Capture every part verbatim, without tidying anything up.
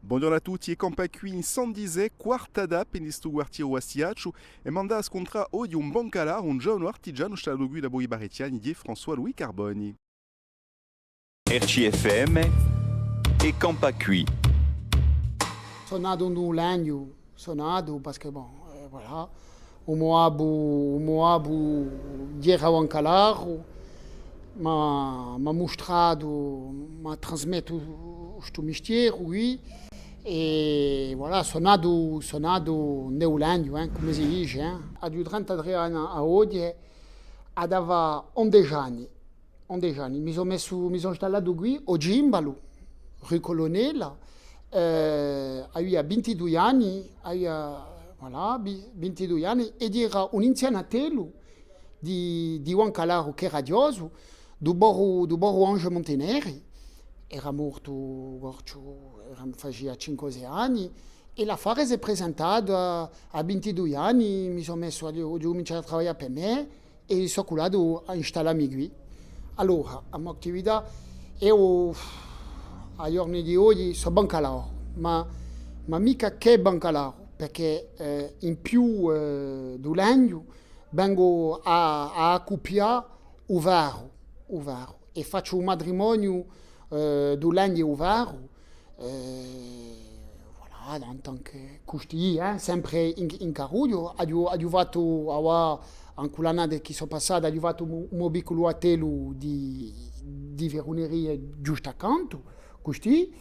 Bonghjornu à tutti è campà quì in San Disè, quarta tappa in stu quartieru bastiacciu, è emu da scuntrà oghje un bancalaru, un ghjovanu artigianu statu quì dapoi parechji anni, hè François-Louis Carboni. R C F M è campà quì. Sò natu in u legnu, sò natu, parce que, bon, euh, voilà, u mo babbu, u mo babbu era bancalaru, m'hà, m'hà mustratu, m'hà trasmettu stu mistieru quì, è voilà, sò natu, sò natu in u legnu, eh, cum'è si dice, eh. Aghju trentatrè anni à oghje, aghju da fà undeci anni, undeci anni. Mi sò messu, mi sò installatu quì, à u Cimbalu, rue Colonnella, eh, avia vintidui anni, avia, voilà, vi-, vintidui anni, ed era un anzianu attellu di, di bancalaru ch'era ghjosu, di u poveru, di u poveru Ange Monteneri, era mortu, corciu, era, facia cinque o sei anni, è l'affare s'hè presentatu à, à vintidui anni, mi sò messu à, aghju cuminciatu à travaglià per mè, è sò cullatu à installammi quì. Allora, a mo attività, eiu, à i ghjorni d'oghje, sò bancalaru, ma, ma micca chè bancalaru, perchè, eh, in più, eh, di u legnu, vengu à, à accuppià u ferru, u ferru, è facciu u matrimoniu, eh, di u legnu è u ferru, eh, voilà, en tant que custì, eh, sempre in, in carrughju, aghju, aghju fattu, avà, ancu l'annate chì sò passate, aghju fattu un, un picculu attellu di, di ferruneria ghjustu accantu, custì,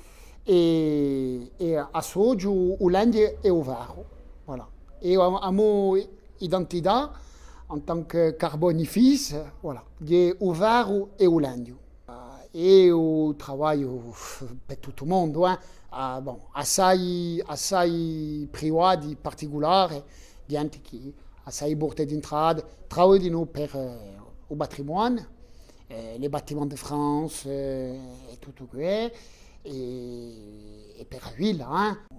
è, è associu u legnu è u ferru, voilà. È a, a mo identità, en tant que Carboni fils, voilà, hè u ferru è u legnu. Eh, eiu travagliu per tuttu u mondu, eh. Ah, bon, assai, assai privati particulari, ghjente chì assai porte d'entrata, travagliu dinò per, eh, u patrimoniu, eh, les bâtiments de France, eh, è tuttu què, è, è per a villa, eh.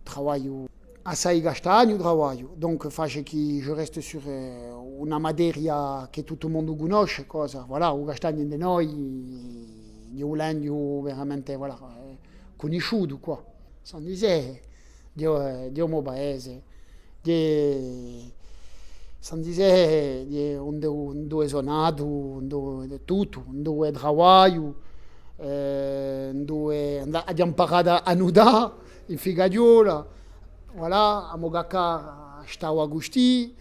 Travagliu assai castagnu, travagliu, donc face chì je reste sur, eh, una materia chì tuttu u mondu cunnosce, cosa, voilà, u castagnu ind'è noi, hè un legnu veramente, voilà, eh, cunnisciutu quà. San Disè, hè, hè u mo paese, hè San Disè, hè induve, induve sò natu, induve tuttu, induve travagliu, eh, induve and-, aghju amparatu à nutà, in Ficaghjola, voilà, a mo caccara stava custì,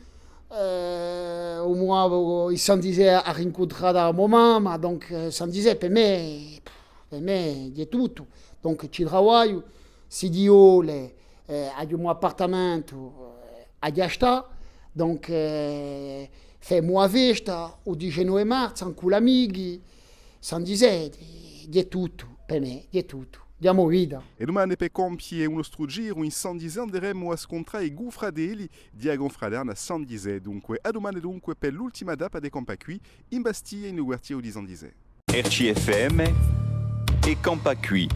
eh, u mo babbu in San Disè hà rincuntratu a mo mamma, donc, eh, San Disè per mè, per mè hè tuttu, donc ci travagliu, sì Diu vole, eh, aghju u mo appartamentu, eh, aghju da stà, donc, eh, femu a festa, u diciannove marzu, incù l'amichi, San Disè, hè tuttu, per mè, hè tuttu, hè a mo vita. È dumane per compie u nostru giru in San Disè anderemu à scuntrà i cunfratelli di a cunfraterna San Disè. Dunque, à dumane dunque per l'ultima tappa di Campà quì, in Bastia, in u quartieru di San Disè. R C F M è Campà quì.